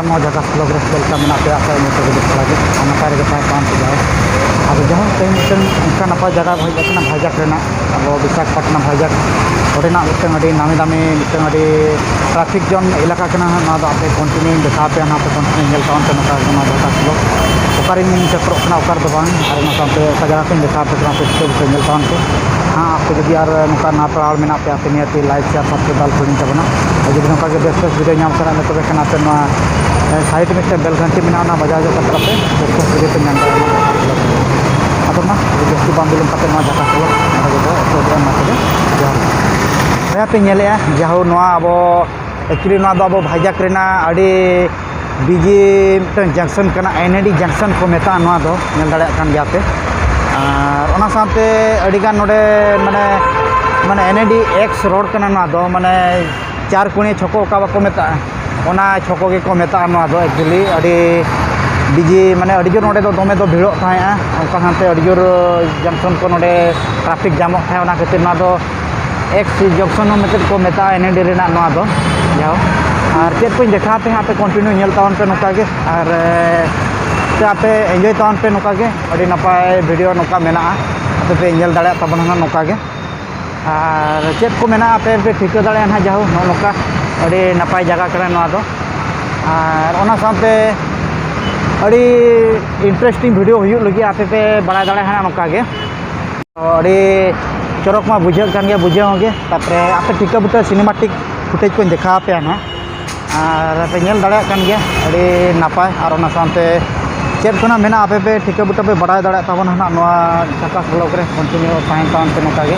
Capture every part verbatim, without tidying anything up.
ᱱᱚᱣᱟ ᱡᱟᱭᱜᱟ vlog ᱨᱮ ᱪᱮᱫ ᱞᱮᱠᱟ ᱢᱮᱱᱟᱜ ᱯᱮᱭᱟ? ᱟᱥᱟᱭᱟᱹᱧ ᱡᱚᱛᱚ ᱜᱮ ᱵᱮᱥ ᱵᱟᱲᱟ ᱜᱮ ᱟᱨ ᱱᱟᱯᱟᱭ ᱨᱮᱜᱮ ᱛᱟᱦᱮᱸ ᱠᱚᱜ ᱯᱮ ᱡᱟᱦᱟᱸ᱾ ᱟᱫᱚ ᱡᱟᱦᱟᱸ ᱛᱮᱦᱮᱧ ᱢᱤᱫᱴᱟᱝ ᱚᱱᱠᱟ ᱱᱟᱯᱟᱭ ᱡᱟᱭᱜᱟ ᱵᱚᱱ ᱦᱮᱡ ᱟᱠᱟᱱᱟ ᱵᱷᱟᱭᱡᱟᱠ ᱨᱮᱱᱟᱜ, ᱟᱵᱚ ᱵᱤᱥᱟᱠᱷᱟᱯᱟᱴᱱᱟ ᱵᱷᱟᱭᱡᱟᱠ, ᱚᱸᱰᱮᱱᱟᱜ ᱢᱤᱫᱴᱟᱝ ᱟᱹᱰᱤ ᱱᱟᱢᱤ ᱫᱟᱢᱤ ᱢᱤᱫᱴᱟᱝ ᱟᱹᱰᱤ traffic jam ᱮᱞᱟᱠᱟ ᱠᱟᱱᱟ ᱦᱟᱸᱜ᱾ ᱱᱚᱣᱟ ᱫᱚ ᱟᱯᱮ continue ᱤᱧ ᱫᱮᱠᱷᱟᱣ ᱟᱯᱮᱭᱟ, ᱱᱚᱣᱟ ᱯᱮ continue ᱧᱮᱞ ᱛᱟᱵᱚᱱ ᱯᱮ ᱱᱚᱝᱠᱟ ᱜᱮ ᱱᱚᱣᱟ ᱡᱟᱭᱜᱟ vlog᱾ ᱚᱠᱟᱨᱤᱧ ᱥᱮᱴᱮᱨᱚᱜ ᱠᱟᱱᱟ ᱚᱠᱟ ᱨᱮᱫᱚ ᱵᱟᱝ, ᱟᱨ ᱚᱱᱟ ᱥᱟᱶᱛᱮ ᱚᱠᱟ ᱡᱟᱭᱜᱟ ᱠᱚᱧ ᱫᱮᱠᱷᱟᱣ ᱟᱯᱮ ᱠᱟᱱᱟ ᱯᱮ ᱥᱮ ᱵᱟᱯᱮ ᱧᱮᱞ ᱛᱟᱵᱚᱱ ᱯᱮ᱾ ᱦᱮᱸ, ᱟᱯᱮ ᱡᱩᱫᱤ ᱟᱨ ᱱᱚᱝᱠᱟ ᱱᱟᱣᱟ ᱯᱮᱲᱟ ᱦᱚᱲ ᱢᱮᱱᱟᱜ ᱯᱮᱭᱟ, ᱟᱯᱮ ᱱᱤᱦᱟᱹᱛᱤ like, share, subscribe ᱟᱞᱚ ᱯᱮ ᱦᱤᱲᱤᱧ ᱛᱟᱵᱚᱱᱟ᱾ ᱟᱨ ᱡᱩᱫᱤ ᱱᱚᱝᱠᱟ ᱜᱮ ᱵᱮᱥ ᱵᱮᱥ video ᱧᱟᱢ ᱥᱟᱱᱟ ᱞᱮ ᱛᱚᱵᱮ ᱠᱷᱟᱱ ᱟᱯᱮ ᱱᱚᱣᱟ, ᱮ, side ᱢᱤᱫᱴᱮᱱ bell ᱜᱷᱟᱱᱴᱤ ᱢᱮᱱᱟᱜᱼᱟ, ᱚᱱᱟ ᱵᱟᱡᱟᱣ ᱡᱚᱜ ᱠᱟᱛᱮ ᱟᱯᱮ ᱵᱮᱥ ᱵᱮᱥ video ᱯᱮ ᱧᱟᱢ ᱫᱟᱲᱮᱭᱟᱜᱼᱟ᱾ ᱟᱫᱚ ᱢᱟ ᱡᱟᱹᱥᱛᱤ ᱵᱟᱝ ᱵᱤᱞᱚᱢ ᱠᱟᱛᱮ ᱱᱚᱣᱟ ᱡᱟᱭᱜᱟ vlog ᱱᱚᱰᱮ ᱜᱮᱵᱚ ᱮᱛᱚᱦᱚᱵᱮᱜᱼᱟ᱾ ᱢᱟ ᱛᱚᱵᱮ ᱡᱚᱦᱟᱨ᱾ ᱱᱚᱣᱟ ᱯᱮ ᱧᱮᱞᱮᱜᱼᱟ, ᱡᱟᱦᱳ ᱱᱚᱣᱟ ᱟᱵᱚ actually ᱱᱚᱣᱟ ᱫᱚ ᱟᱵᱚ ᱵᱷᱟᱭᱡᱟᱠ ᱨᱮᱱᱟᱜ ᱟᱹᱰᱤ busy ᱢᱤᱫᱴᱟᱝ junction ᱠᱟᱱᱟ, NAD junction ᱠᱚ ᱢᱮᱛᱟᱜᱼᱟ ᱱᱚᱣᱟ ᱫᱚ, ᱧᱮᱞ ᱫᱟᱲᱮᱭᱟᱜ ᱠᱟᱱ ᱜᱮᱭᱟ ᱯᱮ᱾ ᱟᱨ ᱚᱱᱟ ᱥᱟᱶᱛᱮ ᱟᱹᱰᱤᱜᱟᱱ ᱱᱚᱰᱮ ᱢᱟᱱᱮ, ᱢᱟᱱᱮ NAD X road ᱠᱟᱱᱟ ᱱᱚᱣᱟ ᱫᱚ, ᱢᱟᱱᱮ ᱪᱟᱨ ᱠᱩᱱᱤ ᱪᱷᱚᱠᱚ ᱚᱠᱟ ᱵᱟᱠᱚ ᱢᱮᱛᱟᱜᱼᱟ, ᱚᱱᱟ ᱪᱷᱚᱠᱚ ᱜᱮᱠᱚ ᱢᱮᱛᱟᱜᱼᱟ ᱱᱚᱣᱟ ᱫᱚ᱾ Actually ᱟᱹᱰᱤ busy, ᱢᱟᱱᱮ ᱟᱹᱰᱤ ᱡᱳᱨ ᱱᱚᱰᱮ ᱫᱚ ᱫᱚᱢᱮ ᱫᱚ ᱵᱷᱤᱲᱚᱜ ᱛᱟᱦᱮᱸᱜᱼᱟ, ᱚᱱᱠᱟ ᱥᱟᱶᱛᱮ ᱟᱹᱰᱤ ᱡᱳᱨ junction ᱠᱚ ᱱᱚᱰᱮ traffic ᱡᱟᱢᱚᱜ ᱛᱟᱦᱮᱸᱜ, ᱚᱱᱟ ᱠᱷᱟᱹᱛᱤᱨ ᱱᱚᱣᱟ ᱫᱚ X junction ᱦᱚᱸ ᱢᱮᱱᱛᱮ ᱠᱚ ᱢᱮᱛᱟᱜᱼᱟ NAD ᱨᱮᱱᱟᱜ ᱱᱚᱣᱟ ᱫᱚ᱾ ᱡᱟᱦᱳ, ᱟᱨ ᱪᱮᱫ ᱠᱚᱧ ᱫᱮᱠᱷᱟᱣ ᱟᱯᱮ ᱦᱟᱸᱜ, ᱟᱯᱮ continue ᱧᱮᱞ ᱛᱟᱵᱚᱱ ᱯᱮ ᱱᱚᱝᱠᱟ ᱜᱮ, ᱟᱨ ᱮ, ᱥᱮ ᱟᱯᱮ enjoy ᱛᱟᱵᱚᱱ ᱯᱮ ᱱᱚᱝᱠᱟ ᱜᱮ, ᱟᱹᱰᱤ ᱱᱟᱯᱟᱭ video ᱱᱚᱝᱠᱟ ᱢᱮᱱᱟᱜᱼᱟ, ᱟᱯᱮ ᱯᱮ ᱧᱮᱞ ᱫᱟᱲᱮᱭᱟᱜ ᱛᱟᱵᱚᱱᱟ ᱦᱟᱸᱜ ᱱᱚᱝᱠᱟ ᱜᱮ᱾ ᱟᱨ ᱪᱮᱫ ᱠᱚ ᱢᱮᱱᱟᱜᱼᱟ ᱟᱯᱮ ᱯᱮ ᱴᱷᱤᱠᱟᱹ ᱫᱟᱲᱮᱭᱟᱜᱼᱟ ᱱᱟᱦᱟᱜ᱾ ᱡᱟᱦᱳ, ᱱᱚᱜᱼᱚ ᱱᱚᱝᱠᱟ ᱟᱹᱰᱤ ᱱᱟᱯᱟᱭ ᱡᱟᱭᱜᱟ ᱠᱟᱱᱟ ᱱᱚᱣᱟ ᱫᱚ᱾ ᱟᱨ ᱚᱱᱟ ᱥᱟᱶᱛᱮ ᱟᱹᱰᱤ interesting video ᱦᱩᱭᱩᱜ ᱞᱟᱹᱜᱤᱫ, ᱟᱯᱮ ᱯᱮ ᱵᱟᱲᱟᱭ ᱫᱟᱲᱮᱭᱟᱜᱼᱟ ᱱᱟᱦᱟᱜ ᱱᱚᱝᱠᱟ ᱜᱮ᱾ ᱟᱹᱰᱤ ᱪᱚᱨᱚᱠ ᱢᱟ ᱵᱩᱡᱷᱟᱹᱜ ᱠᱟᱱ ᱜᱮᱭᱟ ᱵᱩᱡᱷᱟᱹᱣ ᱦᱚᱸ ᱜᱮ, ᱛᱟᱨᱯᱚᱨᱮ ᱟᱯᱮ ᱴᱷᱤᱠᱟᱹ ᱵᱩᱴᱟᱹ cinematic footage ᱠᱚᱧ ᱫᱮᱠᱷᱟᱣ ᱟᱯᱮᱭᱟ ᱱᱟᱦᱟᱜ᱾ ᱟᱨ ᱯᱮ ᱧᱮᱞ ᱫᱟᱲᱮᱭᱟᱜ ᱠᱟᱱ ᱜᱮᱭᱟ ᱟᱹᱰᱤ ᱱᱟᱯᱟᱭ᱾ ᱟᱨ ᱚᱱᱟ ᱥᱟᱶᱛᱮ ᱪᱮᱫ ᱠᱚ ᱱᱟᱜ ᱢᱮᱱᱟᱜᱼᱟ ᱟᱯᱮ ᱯᱮ ᱴᱷᱤᱠᱟᱹ ᱵᱩᱴᱟᱹ ᱯᱮ ᱵᱟᱲᱟᱭ ᱫᱟᱲᱮᱭᱟᱜ ᱛᱟᱵᱚᱱᱟ ᱱᱟᱜ ᱱᱚᱣᱟ ᱡᱷᱟᱠᱟᱥ vlog ᱨᱮ᱾ Continue ᱛᱟᱦᱮᱱ ᱛᱟᱵᱚᱱ ᱯᱮ ᱱᱚᱝᱠᱟ ᱜᱮ᱾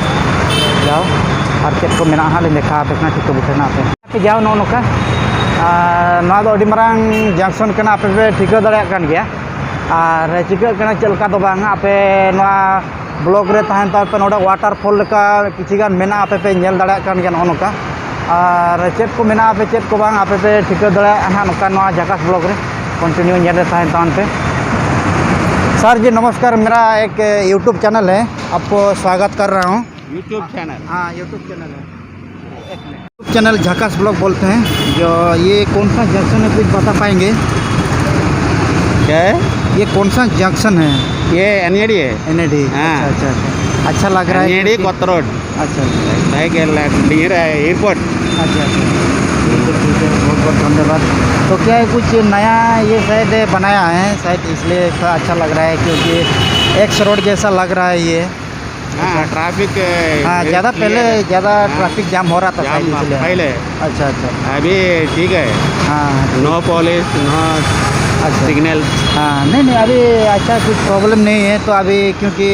ᱡᱟᱣ ᱟᱨ ᱪᱮᱫ ᱠᱚ ᱢᱮᱱᱟᱜᱼᱟ ᱦᱟᱸᱜ ᱞᱤᱧ ᱫᱮᱠᱷᱟᱣ ᱟᱯᱮ ᱠᱟᱱᱟ ᱴᱷᱤᱠᱟᱹ ᱵᱩᱴᱟᱹ ᱱᱟᱜ ᱯᱮ᱾ ᱡᱟᱣ ᱱᱚᱜᱼᱚ ᱱᱚᱝᱠᱟ, ᱟᱨ ᱱᱚᱣᱟ ᱫᱚ ᱟᱹᱰᱤ ᱢᱟᱨᱟᱝ junction ᱠᱟᱱᱟ, ᱟᱯᱮ ᱯᱮ ᱴᱷᱤᱠᱟᱹ ᱫᱟᱲᱮᱭᱟᱜ ᱠᱟᱱ ᱜᱮᱭᱟ᱾ ᱟᱨ ᱪᱤᱠᱟᱹᱜ ᱠᱟᱱᱟ ᱪᱮᱫ ᱞᱮᱠᱟ ᱫᱚ ᱵᱟᱝ, ᱟᱯᱮ ᱱᱚᱣᱟ vlog ᱨᱮ ᱛᱟᱦᱮᱱ ᱛᱟᱯᱮ᱾ ᱱᱚᱰᱮ waterfall ᱞᱮᱠᱟ ᱠᱤᱪᱷᱤ ᱜᱟᱱ ᱢᱮᱱᱟᱜᱼᱟ, ᱟᱯᱮ ᱯᱮ ᱧᱮᱞ ᱫᱟᱲᱮᱭᱟᱜ ᱠᱟᱱ ᱜᱮᱭᱟ ᱱᱚᱜᱼᱚ ᱱᱚᱝᱠᱟ᱾ ᱟᱨ ᱪᱮᱫ ᱠᱚ ᱢᱮᱱᱟᱜᱼᱟ, ᱟᱯᱮ ᱪᱮᱫ ᱠᱚ ᱵᱟᱝ, ᱟᱯᱮ ᱯᱮ ᱴᱷᱤᱠᱟᱹ ᱫᱟᱲᱮᱭᱟᱜᱼᱟ ᱱᱟᱦᱟᱜ ᱱᱚᱝᱠᱟ ᱱᱚᱣᱟ ᱡᱷᱟᱠᱟᱥ vlog ᱨᱮ᱾ Continue ᱧᱮᱞ ᱨᱮ ᱛᱟᱦᱮᱱ ᱛᱟᱵᱚᱱ ᱯᱮ᱾ सर जी नमस्कार, मेरा एक YouTube चैनल है, आपको स्वागत कर रहा हूँ। YouTube channel. हाँ, YouTube चैनल है। एक minute. YouTube channel Jhakas blog बोलते हैं। जो ये कौन सा जंक्शन है, कुछ बता पाएंगे? क्या है? ये कौन सा जंक्शन है? ये एनएडी है। एनएडी। हाँ। अच्छा, अच्छा, अच्छा। अच्छा लग रहा है एनएडी क्योंकि कोतरोड। अच्छा, अच्छा। नहीं, गेल नियर एयरपोर्ट। अच्छा, अच्छा। ठीक है, ठीक है, बहुत बहुत धन्यवाद। तो क्या है, कुछ नया ये शायद बनाया है शायद, इसलिए थोड़ा अच्छा लग रहा है, क्योंकि एक्स रोड जैसा लग रहा है ये। हाँ, ट्रैफिक। हाँ, ज़्यादा पहले ज़्यादा ट्रैफिक जाम हो रहा था शायद, इसलिए। पहले। अच्छा, अच्छा। अभी ठीक है। हाँ, हाँ, ठीक। नो पुलिस, नो अच्छा। सिग्नल। हाँ, नहीं, नहीं, अभी ऐसा कुछ प्रॉब्लम नहीं है। तो अभी क्योंकि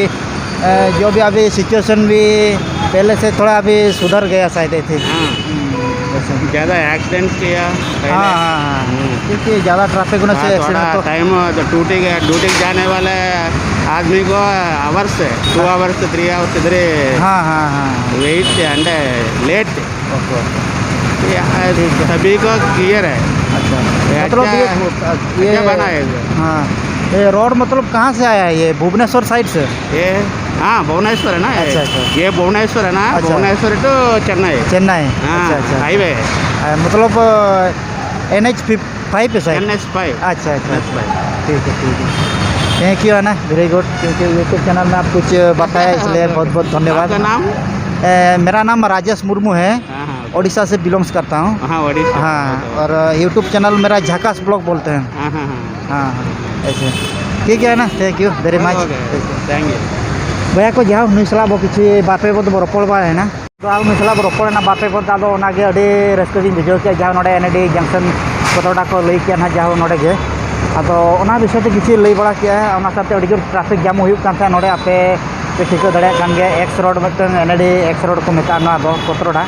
अ, जो भी अभी सिचुएशन भी पहले से थोड़ा अभी सुधर गया शायद, आई थिंक। हाँ। हम्म, वैसे। ज़्यादा एक्सीडेंट किया पहले। हाँ, हाँ, हाँ। हम्म। क्योंकि ज़्यादा ट्रैफिक होने से हाँ, थोड़ा एक्सीडेंट तो टाइम, तो ड्यूटी के, ड्यूटी के जाने वाले आदमी को आवर्स है, टू आवर्स, थ्री आवर्स इधर ही हाँ, हाँ, हाँ। वेट से अंडे लेट। Okay, okay. ये, अ, ठीक है। सभी को क्लियर है। अच्छा। ये मतलब अच्छा, ये, ये अच्छा बना है ये। हाँ, ये रोड मतलब कहाँ से आया है? ये भुवनेश्वर साइड से? ये, हाँ, भुवनेश्वर है ना ये। अच्छा, अच्छा। ये भुवनेश्वर है ना, अच्छा। भुवनेश्वर to चेन्नई। चेन्नई। हाँ, अच्छा, अच्छा। हाईवे है। अ, मतलब, एन एच फाइव पे शायद? N H five. अच्छा, अच्छा, एन एच फाइव। ठीक है, ठीक है। थैंक यू, है ना, वेरी गुड। क्योंकि यूट्यूब चैनल में आप कुछ बताया, इसलिए बहुत बहुत धन्यवाद। आपका नाम? ए, मेरा नाम राजेश मुर्मू है। हाँ, हाँ। उड़ीसा से बिलोंग्स करता हूँ। हाँ, उड़ीसा। हाँ, और यूट्यूब चैनल मेरा झाकास ब्लॉग बोलते हैं। हाँ, हाँ, हाँ। हाँ, हाँ, ऐसे। ठीक है ना, thank you very much। Okay, thank you. ᱵᱚᱭᱦᱟ ᱠᱚ, ᱡᱟᱦᱟᱸ ᱱᱩᱭ ᱥᱟᱞᱟᱜ ᱵᱚ ᱠᱤᱪᱷᱩ ᱵᱟᱨ ᱯᱮ ᱵᱚ ᱨᱚᱯᱚᱲ ᱵᱟᱲᱟᱭᱮᱱᱟ᱾ ᱟᱫᱚ ᱟᱨ ᱩᱱᱤ ᱥᱟᱞᱟᱜ ᱵᱚ ᱨᱚᱯᱚᱲᱮᱱᱟ ᱵᱟᱨ ᱯᱮ ᱵᱚ, ᱟᱫᱚ ᱚᱱᱟᱜᱮ ᱟᱹᱰᱤ ᱨᱟᱹᱥᱠᱟᱹ ᱜᱤᱧ ᱵᱩᱡᱷᱟᱹᱣ ᱠᱮᱫᱟ, ᱡᱟᱦᱟᱸ ᱱᱚᱰᱮ ᱮᱱ ᱮ ᱰᱤ ᱡᱚᱝᱥᱚᱱ ᱠᱚᱛᱚᱨᱰᱟ ᱠᱚ ᱞᱟᱹᱭ ᱠᱮᱫᱼᱟ ᱱᱟᱦᱟᱜ, ᱡᱟᱦᱟᱸ ᱱᱚᱰᱮ ᱜᱮ᱾ ᱟᱫᱚ ᱚᱱᱟ ᱵᱤᱥᱚᱭ ᱛᱮ ᱠᱤᱪᱷᱩ ᱞᱟᱹᱭ ᱵᱟᱲᱟ ᱠᱮᱫᱼᱟ, ᱚᱱᱟ ᱥᱟᱶᱛᱮ ᱟᱹᱰᱤ ᱡᱳᱨ ᱴᱨᱟᱯᱷᱤᱠ ᱡᱟᱢ ᱦᱩᱭᱩᱜ ᱠᱟᱱ ᱛᱟᱦᱮᱸᱫ ᱱᱚᱰᱮ, ᱟᱯᱮ ᱯᱮ ᱴᱷᱤᱠᱟᱹ ᱫᱟᱲᱮᱭᱟᱜ ᱠᱟᱱ ᱜᱮᱭᱟ, ᱮᱠᱥ ᱨᱳᱰ ᱢᱤᱫᱴᱟᱝ ᱮᱱ ᱮ ᱰᱤ ᱮᱠᱥ ᱨᱳᱰ ᱠᱚ ᱢᱮᱛᱟᱜᱼᱟ ᱱᱚᱣᱟ ᱫᱚ ᱠᱚᱛᱨᱚᱰᱟ᱾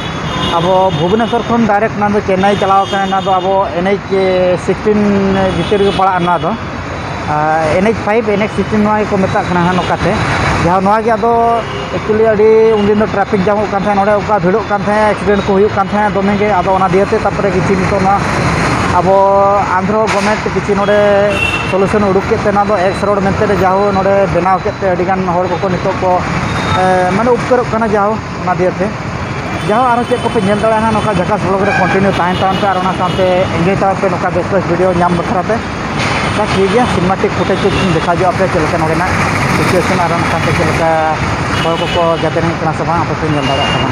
ᱟᱵᱚ ᱵᱷᱩᱵᱽᱱᱮᱥᱚᱨ ᱠᱷᱚᱱ ᱰᱟᱭᱨᱮᱠᱴ ᱱᱚᱣᱟ ᱫᱚ ᱪᱮᱱᱱᱟᱭ ᱪᱟᱞᱟᱣ ᱠᱟᱱᱟ, ᱱᱚᱣᱟ ᱫᱚ ᱟᱵᱚ ᱮᱱ ᱮᱭᱤᱪ ᱥᱤᱠᱥᱴᱤᱱ ᱵᱷᱤᱛᱤᱨ ᱨᱮᱜᱮ ᱯᱟᱲᱟᱜᱼᱟ ᱱᱚᱣᱟ ᱫᱚ᱾ ᱟᱨ N H five, N H sixteen ᱱᱚᱣᱟ ᱜᱮᱠᱚ ᱢᱮᱛᱟᱜ ᱠᱟᱱᱟ ᱦᱟᱸᱜ ᱱᱚᱝᱠᱟᱛᱮ᱾ ᱡᱟᱦᱟᱸ ᱱᱚᱣᱟ ᱜᱮ ᱟᱫᱚ ᱮᱠᱪᱩᱭᱮᱞᱤ ᱟᱹᱰᱤ ᱩᱱᱫᱤᱱ ᱫᱚ ᱴᱨᱟᱯᱷᱤᱠ ᱡᱟᱢᱚᱜ ᱠᱟᱱ ᱛᱟᱦᱮᱸᱫ, ᱱᱚᱰᱮ ᱚᱱᱠᱟ ᱵᱷᱤᱲᱚᱜ ᱠᱟᱱ ᱛᱟᱦᱮᱸᱫ, ᱮᱠᱥᱤᱰᱮᱱᱴ ᱠᱚ ᱦᱩᱭᱩᱜ ᱠᱟᱱ ᱛᱟᱦᱮᱸᱫ ᱫᱚᱢᱮ ᱜᱮ᱾ ᱟᱫᱚ ᱚᱱᱟ ᱫᱤᱭᱮ ᱛᱮ ᱛᱟᱨᱯᱚᱨᱮ ᱠᱤᱪᱷᱩ ᱱᱤᱛᱚᱜ ᱱᱚᱣᱟ ᱟᱵᱚ ᱟᱱᱫᱷᱨᱚ ᱜᱚᱵᱷᱢᱮᱱᱴ ᱠᱤᱪᱷᱩ ᱱᱚᱰᱮ ᱥᱚᱞᱩᱥᱚᱱ ᱩᱰᱩᱠ ᱠᱮᱫ ᱛᱮ, ᱱᱚᱣᱟ ᱫᱚ ᱮᱠᱥ ᱨᱳᱰ ᱢᱮᱱᱛᱮ ᱡᱟᱦᱳ ᱱᱚᱰᱮ ᱵᱮᱱᱟᱣ ᱠᱮᱫ ᱛᱮ ᱟᱹᱰᱤᱜᱟᱱ ᱦᱚᱲ ᱠᱚᱠᱚ ᱱᱤᱛᱚᱜ ᱠᱚ, ᱮ, ᱢᱟᱱᱮ ᱩᱯᱠᱟᱹᱨᱚᱜ ᱠᱟᱱᱟ ᱡᱟᱦᱳ ᱚᱱᱟ ᱫᱤᱭᱮ ᱛᱮ᱾ ᱡᱟᱦᱳ ᱟᱨᱦᱚᱸ ᱪᱮᱫ ᱠᱚᱯᱮ ᱧᱮᱞ ᱫᱟᱲᱮᱭᱟᱜᱼᱟ ᱱᱚᱝᱠᱟ ᱡᱷᱟᱠᱟᱥ ᱵᱷᱞᱚᱜᱽ ᱨᱮ ᱠᱚᱱᱴᱤᱱᱤᱭᱩ ᱛᱟᱦᱮᱱ ᱛᱟᱵᱚᱱ ᱯᱮ ᱟᱨ ᱚᱱᱟ ᱥᱟᱶᱛᱮ ᱮᱱᱡᱚᱭ ᱛᱟᱵᱚᱱ ᱯᱮ ᱱᱚᱝᱠᱟ ᱵᱮᱥ ᱵᱮᱥ ᱵᱷᱤᱰᱤᱭᱳ ᱧᱟᱢ ᱵᱟᱠᱷᱨᱟ ᱛᱮ᱾ ᱟᱪᱪᱷᱟ, ᱴᱷᱤᱠ ᱜᱮᱭᱟ, ᱥᱤᱱᱮᱢᱟᱴᱤᱠ ᱯᱷᱩᱴᱮᱡᱽ ᱠᱚ ᱫᱮᱠᱷᱟᱣ ᱧᱚᱜ ᱟᱯᱮ ᱪᱮᱫ ᱞᱮᱠᱟ ᱱᱚᱰᱮᱱᱟᱜ ᱥᱤᱪᱩᱭᱮᱥᱚᱱ ᱟᱨ ᱚᱱᱟ ᱥᱟᱶᱛᱮ ᱪᱮᱫ ᱞᱮᱠᱟ ᱦᱚᱲ ᱠᱚᱠᱚ ᱜᱟᱫᱮᱨ ᱦᱮᱡ ᱠᱟᱱᱟ ᱥᱮ ᱵᱟᱝ, ᱟᱯᱮ ᱯᱮ ᱧᱮᱞ ᱫᱟᱲᱮᱭᱟᱜ ᱠᱟᱱᱟ᱾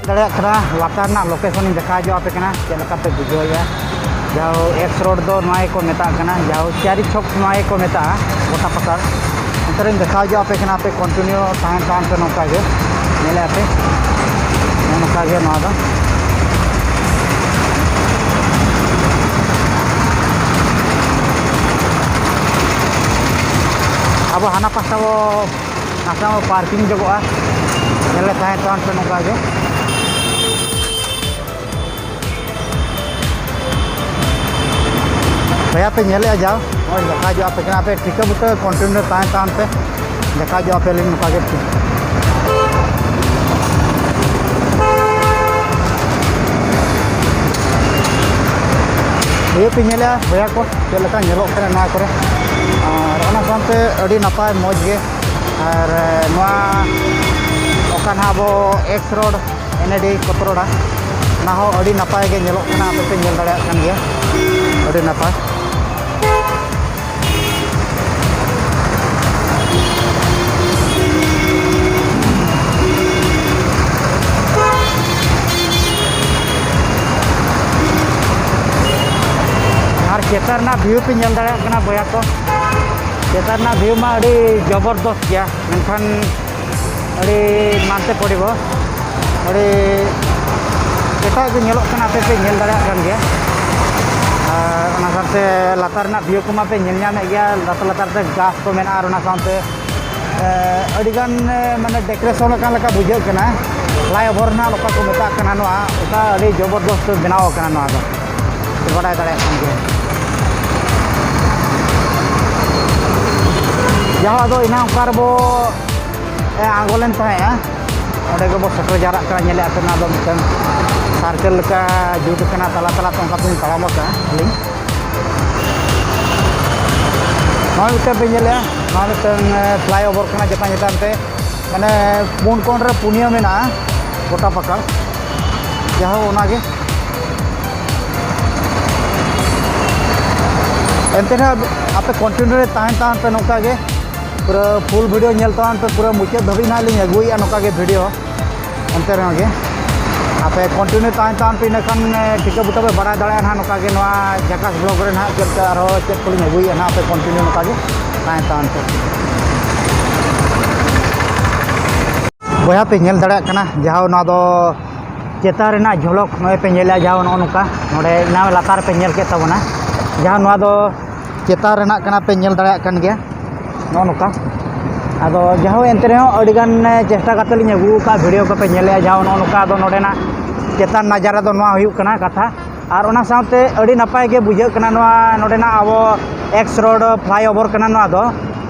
ᱫᱟᱲᱮᱭᱟᱜ ᱠᱟᱱᱟ, ᱞᱟᱛᱟᱨ ᱨᱮᱱᱟᱜ ᱞᱳᱠᱮᱥᱚᱱ ᱤᱧ ᱫᱮᱠᱷᱟᱣ ᱦᱚᱪᱚ ᱟᱯᱮ ᱠᱟᱱᱟ, ᱪᱮᱫ ᱞᱮᱠᱟ ᱯᱮ ᱵᱩᱡᱷᱟᱹᱣᱮᱫᱼᱟ᱾ ᱡᱟᱦᱳ ᱮᱠᱥ ᱨᱳᱰ ᱫᱚ ᱱᱚᱣᱟ ᱜᱮᱠᱚ ᱢᱮᱛᱟᱜ ᱠᱟᱱᱟ, ᱡᱟᱦᱳ ᱪᱟᱨᱤ ᱪᱷᱚᱠ ᱱᱚᱣᱟ ᱜᱮᱠᱚ ᱢᱮᱛᱟᱜᱼᱟ ᱜᱚᱴᱟ ᱯᱟᱥᱟ᱾ ᱚᱱᱛᱮ ᱨᱤᱧ ᱫᱮᱠᱷᱟᱣ ᱦᱚᱪᱚ ᱟᱯᱮ ᱠᱟᱱᱟ, ᱟᱯᱮ ᱠᱚᱱᱴᱤᱱᱤᱭᱩ ᱛᱟᱦᱮᱱ ᱛᱟᱦᱮᱱ ᱯᱮ ᱱᱚᱝᱠᱟ ᱜᱮ, ᱧᱮᱞᱮᱫᱼᱟ ᱯᱮ ᱱᱚᱜᱼᱚ ᱱᱚᱝᱠᱟ ᱜᱮ ᱱᱚᱣᱟ ᱫᱚ᱾ ᱦᱟᱱᱟ ᱯᱟᱥᱴᱟ ᱵᱚ ᱱᱟᱥᱮ ᱵᱚ ᱯᱟᱨᱠᱤᱝ ᱡᱚᱜᱚᱜᱼᱟ᱾ ᱧᱮᱞ ᱞᱮ ᱛᱟᱦᱮᱸ ᱦᱚᱪᱚᱣᱟᱱ ᱯᱮ ᱱᱚᱝᱠᱟ ᱜᱮ᱾ ᱵᱚᱭᱦᱟ ᱯᱮ ᱧᱮᱞᱮᱫᱼᱟ ᱡᱟᱣ, ᱱᱚᱜᱼᱚᱭ ᱫᱮᱠᱷᱟᱣ ᱡᱚᱜ ᱟᱯᱮ ᱠᱟᱱᱟ, ᱟᱯᱮ ᱴᱷᱤᱠᱟᱹ ᱵᱩᱴᱟᱹ ᱠᱚᱱᱴᱤᱱᱤᱭᱩ ᱛᱟᱦᱮᱸ ᱛᱟᱦᱮᱸ ᱯᱮ, ᱫᱮᱠᱷᱟᱣ ᱡᱚᱜ ᱟᱯᱮ ᱞᱤᱧ ᱱᱚᱝᱠᱟ ᱜᱮ᱾ ᱤᱭᱟᱹ ᱯᱮ ᱧᱮᱞᱮᱫᱼᱟ ᱵᱚᱭᱦᱟ ᱠᱚ, ᱪᱮᱫ ᱞᱮᱠᱟ ᱧᱮᱞᱚᱜ ᱠᱟᱱᱟ ᱱᱚᱣᱟ ᱠᱚᱨᱮ, ᱟᱨ ᱚᱱᱟ ᱥᱟᱶᱛᱮ ᱟᱹᱰᱤ ᱱᱟᱯᱟᱭ ᱢᱚᱡᱽ ᱜᱮ᱾ ᱟᱨ ᱱᱚᱣᱟ ᱚᱠᱟ ᱱᱟᱦᱟᱜ ᱟᱵᱚ ᱮᱠᱥ ᱨᱳᱰ ᱮᱱ ᱮ ᱰᱤ ᱠᱚᱛᱨᱚᱰᱟ, ᱚᱱᱟ ᱦᱚᱸ ᱟᱹᱰᱤ ᱱᱟᱯᱟᱭ ᱜᱮ ᱧᱮᱞᱚᱜ ᱠᱟᱱᱟ, ᱟᱯᱮ ᱯᱮ ᱧᱮᱞ ᱫᱟᱲᱮᱭᱟᱜ ᱠᱟᱱ ᱜᱮᱭᱟ, ᱟᱹᱰᱤ ᱱᱟᱯᱟᱭ᱾ ᱟᱨ ᱪᱮᱛᱟᱱ ᱨᱮᱱᱟᱜ ᱵᱷᱤᱭᱩ ᱯᱮ ᱧᱮᱞ ᱫᱟᱲᱮᱭᱟᱜ ᱠᱟᱱᱟ ᱵᱚᱭᱦᱟ ᱠᱚ, ᱪᱮᱛᱟᱱ ᱨᱮᱱᱟᱜ ᱵᱷᱤᱭᱩ ᱢᱟ ᱟᱹᱰᱤ ᱡᱚᱵᱚᱨᱫᱚᱥ ᱜᱮᱭᱟ, ᱢᱮᱱᱠᱷᱟᱱ ᱟᱹᱰᱤ ᱢᱟᱱᱛᱮ ᱯᱚᱨᱤᱵᱚᱥ, ᱟᱹᱰᱤ ᱮᱴᱟᱜ ᱜᱮ ᱧᱮᱞᱚᱜ ᱠᱟᱱᱟ, ᱟᱯᱮ ᱯᱮ ᱧᱮᱞ ᱫᱟᱲᱮᱭᱟᱜ ᱠᱟᱱ ᱜᱮᱭᱟ᱾ ᱟᱨ ᱚᱱᱟ ᱥᱟᱶᱛᱮ ᱞᱟᱛᱟᱨ ᱨᱮᱱᱟᱜ ᱵᱷᱤᱭᱩ ᱠᱚᱢᱟ ᱯᱮ ᱧᱮᱞ ᱧᱟᱢᱮᱫ ᱜᱮᱭᱟ, ᱞᱟᱛᱟᱨ ᱞᱟᱛᱟᱨ ᱛᱮ ᱜᱷᱟᱥ ᱠᱚ ᱢᱮᱱᱟᱜᱼᱟ, ᱟᱨ ᱚᱱᱟ ᱥᱟᱶᱛᱮ ᱮ, ᱟᱹᱰᱤᱜᱟᱱ, ᱮ, ᱢᱟᱱᱮ ᱰᱮᱠᱳᱨᱮᱥᱚᱱ ᱟᱠᱟᱱ ᱞᱮᱠᱟ ᱵᱩᱡᱷᱟᱹᱜ ᱠᱟᱱᱟ᱾ ᱯᱷᱞᱟᱭᱳᱵᱷᱟᱨ ᱨᱮᱱᱟᱜ ᱚᱠᱟ ᱠᱚ ᱢᱮᱛᱟᱜ ᱠᱟᱱᱟ ᱱᱚᱣᱟ, ᱚᱱᱠᱟ ᱟᱹᱰᱤ ᱡᱚᱵᱚᱨᱫᱚᱥᱛ ᱵᱮᱱᱟᱣ ᱟᱠᱟᱱᱟ ᱱᱚᱣᱟ ᱫᱚ, ᱵᱟᱰᱟᱭ ᱫᱟᱲᱮᱭᱟᱜ ᱠᱟᱱ ᱜᱮᱭᱟ᱾ ᱡᱟᱦᱟᱸ ᱫᱚ ᱮᱱᱟᱝ ᱚᱠᱟ ᱨᱮᱵᱚ, ᱮ, ᱟᱬᱜᱚ ᱞᱮᱱ ᱛᱟᱦᱮᱸᱫᱼᱟ, ᱚᱸᱰᱮ ᱜᱮᱵᱚ ᱥᱮᱴᱮᱨ ᱡᱟᱣᱨᱟᱜ ᱠᱟᱱᱟ᱾ ᱧᱮᱞᱮᱫᱼᱟ ᱯᱮ, ᱱᱚᱣᱟ ᱫᱚ ᱢᱤᱫᱴᱟᱝ ᱥᱟᱨᱠᱮᱞ ᱞᱮᱠᱟ ᱡᱩᱛ ᱟᱠᱟᱱᱟ, ᱛᱟᱞᱟ ᱛᱟᱞᱟ ᱛᱮ ᱚᱱᱠᱟ ᱛᱮᱞᱤᱧ ᱛᱟᱲᱟᱢ ᱟᱠᱟᱫᱼᱟ ᱟᱹᱞᱤᱧ᱾ ᱱᱚᱜᱼᱚᱭ ᱢᱤᱫᱴᱟᱝ ᱯᱮ ᱧᱮᱞᱮᱜᱼᱟ, ᱱᱚᱣᱟ ᱢᱤᱫᱴᱟᱝ, ᱮ, ᱯᱷᱞᱟᱭᱳᱵᱷᱟᱨ ᱠᱟᱱᱟ ᱪᱮᱛᱟᱱ ᱪᱮᱛᱟᱱ ᱛᱮ, ᱢᱟᱱᱮ ᱯᱩᱱ ᱠᱚᱬ ᱨᱮ ᱯᱩᱱᱭᱟᱹ ᱢᱮᱱᱟᱜᱼᱟ ᱜᱚᱴᱟ ᱯᱟᱠᱟ, ᱡᱟᱦᱳ ᱚᱱᱟᱜᱮ᱾ ᱮᱱᱛᱮ ᱨᱮᱦᱚᱸ ᱟᱯᱮ ᱠᱚᱱᱴᱤᱱᱤᱭᱩ ᱨᱮ ᱛᱟᱦᱮᱱ ᱛᱟᱦᱮᱱ ᱯᱮ ᱱᱚᱝᱠᱟ ᱜᱮ, ᱯᱩᱨᱟᱹ ᱯᱷᱩᱞ ᱵᱷᱤᱰᱤᱭᱳ ᱧᱮᱞ ᱛᱟᱵᱚᱱ ᱯᱮ, ᱯᱩᱨᱟᱹ ᱢᱩᱪᱟᱹᱫ ᱫᱷᱟᱹᱵᱤᱡ ᱱᱟᱦᱟᱜ ᱞᱤᱧ ᱟᱹᱜᱩᱭᱮᱫᱼᱟ ᱱᱚᱝᱠᱟ ᱜᱮ ᱵᱷᱤᱰᱤᱭᱳ᱾ ᱮᱱᱛᱮ ᱨᱮᱦᱚᱸ ᱜᱮ ᱟᱯᱮ ᱠᱚᱱᱴᱤᱱᱤᱭᱩ ᱛᱟᱦᱮᱱ ᱛᱟᱵᱚᱱ ᱯᱮ, ᱤᱱᱟᱹᱠᱷᱟᱱ, ᱮ, ᱴᱷᱤᱠᱟᱹ ᱵᱩᱴᱟᱹ ᱯᱮ ᱵᱟᱲᱟᱭ ᱫᱟᱲᱮᱭᱟᱜᱼᱟ ᱱᱟᱦᱟᱜ ᱱᱚᱝᱠᱟ ᱜᱮ ᱱᱚᱣᱟ ᱡᱟᱠᱟᱥ ᱵᱞᱚᱜ ᱨᱮ ᱱᱟᱦᱟᱜ ᱪᱮᱫ ᱞᱮᱠᱟ ᱟᱨᱦᱚᱸ ᱪᱮᱫ ᱠᱚᱞᱤᱧ ᱟᱹᱜᱩᱭᱮᱫᱼᱟ ᱱᱟᱦᱟᱜ, ᱟᱯᱮ ᱠᱚᱱᱴᱤᱱᱤᱭᱩ ᱱᱚᱝᱠᱟ ᱜᱮ ᱛᱟᱦᱮᱱ ᱛᱟᱵᱚᱱ ᱯᱮ᱾ ᱵᱚᱭᱦᱟ ᱯᱮ ᱧᱮᱞ ᱫᱟᱲᱮᱭᱟᱜ ᱠᱟᱱᱟ, ᱡᱟᱦᱟᱸ ᱱᱚᱣᱟ ᱫᱚ ᱪᱮᱛᱟᱱ ᱨᱮᱱᱟᱜ ᱡᱷᱚᱞᱚᱠ ᱱᱚᱜᱼᱚᱭ ᱯᱮ ᱧᱮᱞᱮᱜᱼᱟ, ᱡᱟᱦᱟᱸ ᱱᱚᱜᱼᱚ ᱱᱚᱝᱠᱟ ᱱᱚᱰᱮ ᱮᱱᱟᱝ ᱞᱟᱛᱟᱨ ᱯᱮ ᱧᱮᱞ ᱠᱮᱫ ᱛᱟᱵᱚᱱᱟ, ᱡᱟᱦᱟᱸ ᱱᱚᱣᱟ ᱫᱚ ᱪᱮᱛᱟᱱ ᱨᱮᱱᱟᱜ ᱠᱟᱱᱟ, ᱯᱮ ᱧᱮᱞ ᱫᱟᱲᱮᱭᱟᱜ ᱠᱟᱱ ᱜᱮᱭᱟ᱾ ᱱᱚᱜᱼᱚ ᱱᱚᱝᱠᱟ᱾ ᱟᱫᱚ ᱡᱟᱦᱳ, ᱮᱱᱛᱮ ᱨᱮᱦᱚᱸ ᱟᱹᱰᱤᱜᱟᱱ ᱪᱮᱥᱴᱟ ᱠᱟᱛᱮ ᱞᱤᱧ ᱟᱹᱜᱩ ᱟᱠᱟᱫ, ᱵᱷᱤᱰᱤᱭᱳ ᱠᱚᱯᱮ ᱧᱮᱞᱮᱫᱼᱟ᱾ ᱡᱟᱦᱳ, ᱱᱚᱜᱼᱚ ᱱᱚᱝᱠᱟ᱾ ᱟᱫᱚ ᱱᱚᱰᱮᱱᱟᱜ ᱪᱮᱛᱟᱱ ᱱᱟᱡᱟᱨᱟ ᱫᱚ ᱱᱚᱣᱟ ᱦᱩᱭᱩᱜ ᱠᱟᱱᱟ ᱠᱟᱛᱷᱟ᱾ ᱟᱨ ᱚᱱᱟ ᱥᱟᱶᱛᱮ ᱟᱹᱰᱤ ᱱᱟᱯᱟᱭ ᱜᱮ ᱵᱩᱡᱷᱟᱹᱜ ᱠᱟᱱᱟ ᱱᱚᱣᱟ ᱱᱚᱰᱮᱱᱟᱜ ᱟᱵᱚ ᱮᱠᱥ ᱨᱳᱰ ᱯᱷᱞᱟᱭ ᱳᱵᱷᱟᱨ ᱠᱟᱱᱟ ᱱᱚᱣᱟ ᱫᱚ᱾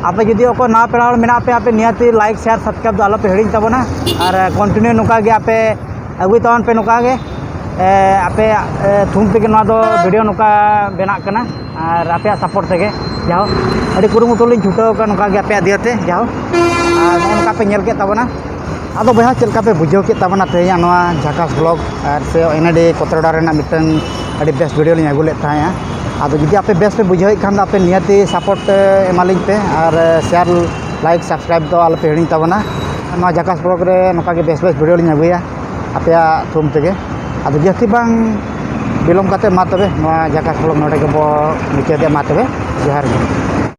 ᱟᱯᱮ ᱡᱩᱫᱤ ᱚᱠᱚᱭ ᱱᱟᱣᱟ ᱯᱮᱲᱟ ᱦᱚᱲ ᱢᱮᱱᱟᱜ ᱯᱮᱭᱟ, ᱟᱯᱮ ᱱᱤᱦᱟᱹᱛᱤ ᱞᱟᱭᱤᱠ, ᱥᱮᱭᱟᱨ, ᱥᱟᱵᱥᱠᱨᱟᱭᱤᱵ ᱫᱚ ᱟᱞᱚᱯᱮ ᱦᱤᱲᱤᱧ ᱛᱟᱵᱚᱱᱟ᱾ ᱟᱨ ᱠᱚᱱᱴᱤᱱᱤᱭᱩ ᱱᱚᱝᱠᱟ ᱜᱮ ᱟᱯᱮ ᱟᱹᱜᱩᱭ ᱛᱟᱵᱚᱱ ᱯᱮ ᱱᱚᱝᱠᱟ ᱜᱮ᱾ ᱮ, ᱟᱯᱮᱭᱟᱜ, ᱮ, ᱛᱷᱩᱢ ᱛᱮᱜᱮ ᱱᱚᱣᱟ ᱫᱚ ᱵᱷᱤᱰᱤᱭᱳ ᱱᱚᱝᱠᱟ ᱵᱮᱱᱟᱜ ᱠᱟᱱᱟ᱾ ᱟᱨ ᱟᱯᱮᱭᱟᱜ ᱥᱟᱯᱳᱨᱴ ᱛᱮᱜᱮ ᱡᱟᱦᱳ ᱟᱹᱰᱤ ᱠᱩᱨᱩᱢᱩᱴᱩ ᱞᱤᱧ ᱪᱷᱩᱴᱟᱹᱣ ᱟᱠᱟᱱᱟ ᱱᱚᱝᱠᱟ ᱜᱮ ᱟᱯᱮᱭᱟᱜ ᱫᱤᱭᱟᱹᱛᱮ ᱡᱟᱦᱳ᱾ ᱟᱨ ᱱᱚᱜᱼᱚ ᱱᱚᱝᱠᱟ ᱯᱮ ᱧᱮᱞ ᱠᱮᱫ ᱛᱟᱵᱚᱱᱟ᱾ ᱟᱫᱚ ᱵᱚᱭᱦᱟ, ᱪᱮᱫ ᱞᱮᱠᱟ ᱯᱮ ᱵᱩᱡᱷᱟᱹᱣ ᱠᱮᱫ ᱛᱟᱵᱚᱱᱟ ᱛᱮᱦᱮᱧᱟᱜ ᱱᱚᱣᱟ ᱡᱷᱟᱠᱟᱥ ᱵᱞᱚᱜ? ᱟᱨ ᱥᱮ ᱮᱱ ᱮ ᱰᱤ ᱠᱚᱛᱨᱟᱰᱟ ᱨᱮᱱᱟᱜ ᱢᱤᱫᱴᱟᱝ ᱟᱹᱰᱤ ᱵᱮᱥ ᱵᱷᱤᱰᱤᱭᱳ ᱞᱤᱧ ᱟᱹᱜᱩ ᱞᱮᱫ ᱛᱟᱦᱮᱸᱜᱼᱟ᱾ ᱟᱫᱚ ᱡᱩᱫᱤ ᱟᱯᱮ ᱵᱮᱥ ᱯᱮ ᱵᱩᱡᱷᱟᱹᱣᱮᱫ ᱠᱷᱟᱱ ᱫᱚ ᱟᱯᱮ ᱱᱤᱦᱟᱹᱛᱤ ᱥᱟᱯᱳᱨᱴ, ᱮ, ᱮᱢᱟᱞᱤᱧ ᱯᱮ᱾ ᱟᱨ, ᱮ, ᱥᱮᱭᱟᱨ, ᱞᱟᱭᱤᱠ, ᱥᱟᱵᱥᱠᱨᱟᱭᱤᱵ ᱫᱚ ᱟᱞᱚᱯᱮ ᱦᱤᱲᱤᱧ ᱛᱟᱵᱚᱱᱟ᱾ ᱱᱚᱣᱟ ᱡᱷᱟᱠᱟᱥ ᱵᱞᱚᱜ ᱨᱮ ᱱᱚᱝᱠᱟ ᱜᱮ ᱵᱮᱥ ᱵᱮᱥ ᱵᱷᱤᱰᱤᱭᱳ ᱞᱤᱧ ᱟᱹᱜᱩᱭᱟ ᱟᱯᱮᱭᱟᱜ ᱛᱷᱩᱢ ᱛᱮᱜᱮ᱾ ᱟᱫᱚ ᱡᱟᱹᱥᱛᱤ ᱵᱟᱝ ᱵᱤᱞᱚᱢ ᱠᱟᱛᱮ ᱢᱟ ᱛᱚᱵᱮ ᱱᱚᱣᱟ ᱡᱷᱟᱠᱟᱥ ᱵᱞᱚᱜ ᱱᱚᱰᱮ ᱜᱮᱵᱚ ᱢᱩᱪᱟᱹᱫᱮᱜᱼᱟ᱾ ᱢᱟ ᱛᱚᱵᱮ ᱡᱚᱦᱟᱨ ᱜᱮ᱾